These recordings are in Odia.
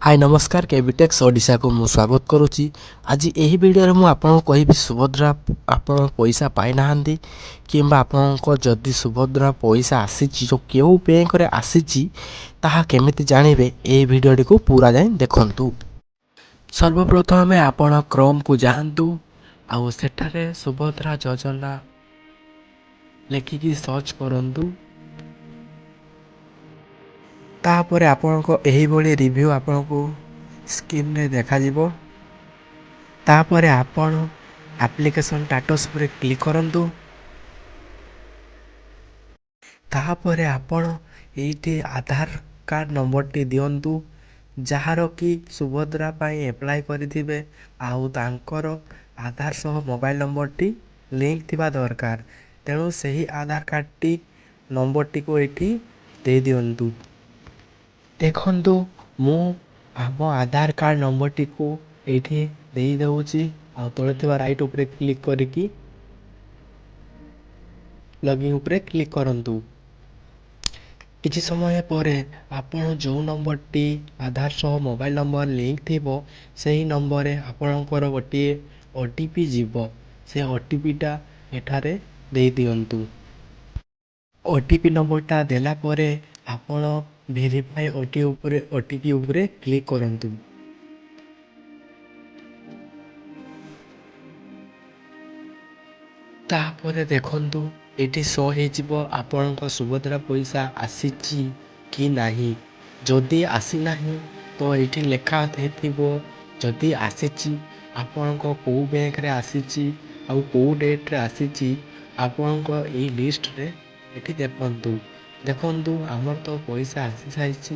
ହାଇ, ନମସ୍କାର। କେବିଟେକ୍ସ ଓଡ଼ିଶାକୁ ମୁଁ ସ୍ୱାଗତ କରୁଛି। ଆଜି ଏହି ଭିଡ଼ିଓରେ ମୁଁ ଆପଣଙ୍କୁ କହିବି, ସୁଭଦ୍ରା ଆପଣ ପଇସା ପାଇନାହାନ୍ତି କିମ୍ବା ଆପଣଙ୍କ ଯଦି ସୁଭଦ୍ରା ପଇସା ଆସିଛି, ଯେଉଁ କେଉଁ ବ୍ୟାଙ୍କରେ ଆସିଛି, ତାହା କେମିତି ଜାଣିବେ, ଏହି ଭିଡ଼ିଓଟିକୁ ପୁରା ଯାଏଁ ଦେଖନ୍ତୁ। ସର୍ବପ୍ରଥମେ ଆପଣ କ୍ରୋମ୍କୁ ଯାଆନ୍ତୁ ଆଉ ସେଠାରେ ସୁଭଦ୍ରା ଯୋଜନା ଲେଖିକି ସର୍ଚ୍ଚ କରନ୍ତୁ। ତାପରେ ଆପଣଙ୍କ ଏହିଭଳି ରିଭ୍ୟୁ ଆପଣଙ୍କୁ ସ୍କ୍ରିନ୍ରେ ଦେଖାଯିବ। ତାପରେ ଆପଣ ଆପ୍ଲିକେସନ୍ ଷ୍ଟାଟସ୍ ଉପରେ କ୍ଲିକ୍ କରନ୍ତୁ। ତାପରେ ଆପଣ ଏଇଠି ଆଧାର କାର୍ଡ଼ ନମ୍ବରଟି ଦିଅନ୍ତୁ, ଯାହାର କି ସୁଭଦ୍ରା ପାଇଁ ଆପ୍ଲାଏ କରିଥିବେ, ଆଉ ତାଙ୍କର ଆଧାର ସହ ମୋବାଇଲ୍ ନମ୍ବରଟି ଲିଙ୍କ୍ ଥିବା ଦରକାର। ତେଣୁ ସେହି ଆଧାର କାର୍ଡ଼ଟି ନମ୍ବରଟିକୁ ଏଇଠି ଦେଇଦିଅନ୍ତୁ। ଦେଖନ୍ତୁ, ମୁଁ ଆମ ଆଧାର କାର୍ଡ଼ ନମ୍ବରଟିକୁ ଏଇଠି ଦେଇଦେଉଛି ଆଉ ତଳେ ଥିବା ରାଇଟ୍ ଉପରେ କ୍ଲିକ୍ କରିକି ଲଗଇନ୍ ଉପରେ କ୍ଲିକ୍ କରନ୍ତୁ। କିଛି ସମୟ ପରେ ଆପଣ ଯେଉଁ ନମ୍ବରଟି ଆଧାର ସହ ମୋବାଇଲ୍ ନମ୍ବର ଲିଙ୍କ୍ ଥିବ, ସେହି ନମ୍ବରରେ ଆପଣଙ୍କର ଗୋଟିଏ ଓଟିପି ଯିବ। ସେ ଓଟିପିଟା ଏଠାରେ ଦେଇଦିଅନ୍ତୁ। ଓଟିପି ନମ୍ବରଟା ଦେଲା ପରେ ଆପଣ ଭେରିଫାଏ ଓଟିପି ଉପରେ କ୍ଲିକ୍ କରନ୍ତୁ। ତାପରେ ଦେଖନ୍ତୁ, ଏଇଠି ଶୋ ହେଇଯିବ ଆପଣଙ୍କ ସୁଭଦ୍ରା ପଇସା ଆସିଛି କି ନାହିଁ। ଯଦି ଆସିନାହିଁ ତ ଏଇଠି ଲେଖା ହେଇଥିବ। ଯଦି ଆସିଛି, ଆପଣଙ୍କ କେଉଁ ବ୍ୟାଙ୍କରେ ଆସିଛି ଆଉ କେଉଁ ଡେଟ୍ରେ ଆସିଛି, ଆପଣଙ୍କ ଏଇ ଲିଷ୍ଟରେ ଏଠି ଦେଖନ୍ତୁ। ଦେଖନ୍ତୁ, ଆମର ତ ପଇସା ଆସିସାରିଛି।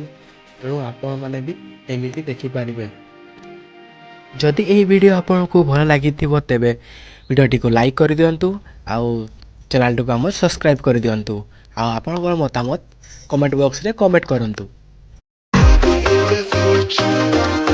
ତେଣୁ ଆପଣମାନେ ବି ଏମିତି ଦେଖିପାରିବେ। ଯଦି ଏହି ଭିଡ଼ିଓ ଆପଣଙ୍କୁ ଭଲ ଲାଗିଥିବ, ତେବେ ଭିଡ଼ିଓଟିକୁ ଲାଇକ୍ କରିଦିଅନ୍ତୁ ଆଉ ଚ୍ୟାନେଲଟିକୁ ଆମର ସବସ୍କ୍ରାଇବ୍ କରିଦିଅନ୍ତୁ, ଆଉ ଆପଣଙ୍କର ମତାମତ କମେଣ୍ଟ ବକ୍ସରେ କମେଣ୍ଟ କରନ୍ତୁ। The future.